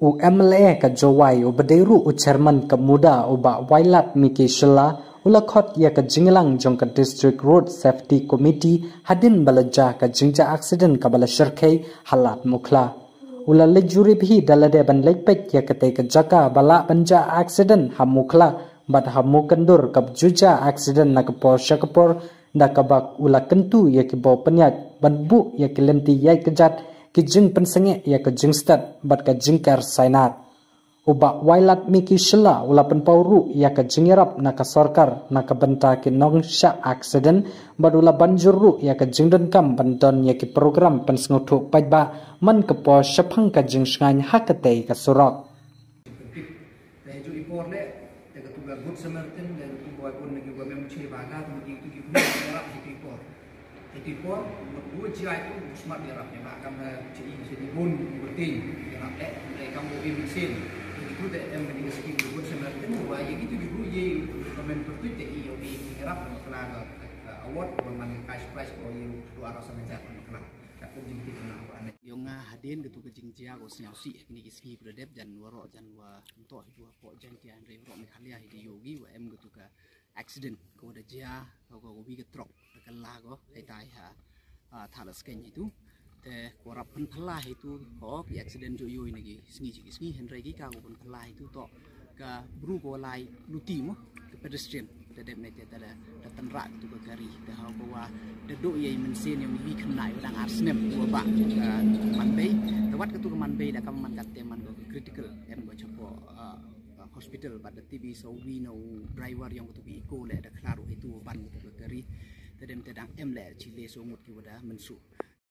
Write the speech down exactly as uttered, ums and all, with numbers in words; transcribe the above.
U M L A ka Jowai uba dei ruh u chairman ka MUDA u Bah Wailadmiki Shylla u la khot ïa ka jingïalang jong ka District Road Safety Committee hadien ba la jia ka jingjia accident kaba la shyrkhei ha Lad Mukhla. U la leit jurip hi da lade ban leit peit ïa katei ka jaka ba lah ban jia accident ha Mukhla bad ha Mukyndur kaba ju jia accident na ka por sha ka por da kaba u la kyntu ïa ki bor pynïaid ban buh ïa ki lynti ïaid kjat, ki jingpynsangeh ïa ka jingstet bad ka jingker sainar. U Bah Wailadmiki Shylla u la pynpaw ruh ïa ka jingïarap na ka sorkar na ka bynta ki nongshah accident bad u la ban jur ruh ïa ka jingdonkam ban don ïa ki program pynsngewthuh paidbah man ka por shaphang ka jingshngaiñ ha katei ka surok. Te ha juh i por leh, te katu ka Good Samaritan, te katu ka bun na ki ba mem che ba ka, tu ki, tu ki bun ïarap ha juh i por. Ha juh i por, u jia tu u smat ïarap, ïarap kam na che i che i bun u ting ïarap leh, te kam u im sin. Te kitu te em ka ding skim Good Samaritan, u ba ïa kitu ki bun ïa ka mem pyrtuit te i ïa u ïarap, ka la ka, ka award, u man cash prize, u ïa u tu arah sama jat, ka la. Ka tu jingtip na u ane. Ïong nga hadien katu ka jingjia ko sniaw si, kini ki sngi ba la dep jan waroh jan wa ntoh hi wa pok jan tia hynrei waroh Meghalaya hi di yogi wa em katu ka accident ko da jia ko ko wi ka truck da ka la ko kai tai ha, ah, thala skeng hi tu. Te ko rap pynphala hi tu ko ki accident jo yoi na ki sngi ji ki sngi hynrei ki ka ko pynphala hi tu to ka bru ko lai luti mo ka pedestrian. Te dep ne te ta da, da tynrah katu ka kari te ha ko wa da do ïa i mynsiem ïong i khynnah i dang ar snem wa ba ka man bei. Te wat katu ka man bei da ka man ka te man ko ka critical em ko chapo, ah, hospital bad da tibi sa u wi na u driver ïong katu ki iko le da khlad u itu ban katu ka kari. Te dem te dang em le chi le so ngut ki wada mynsu.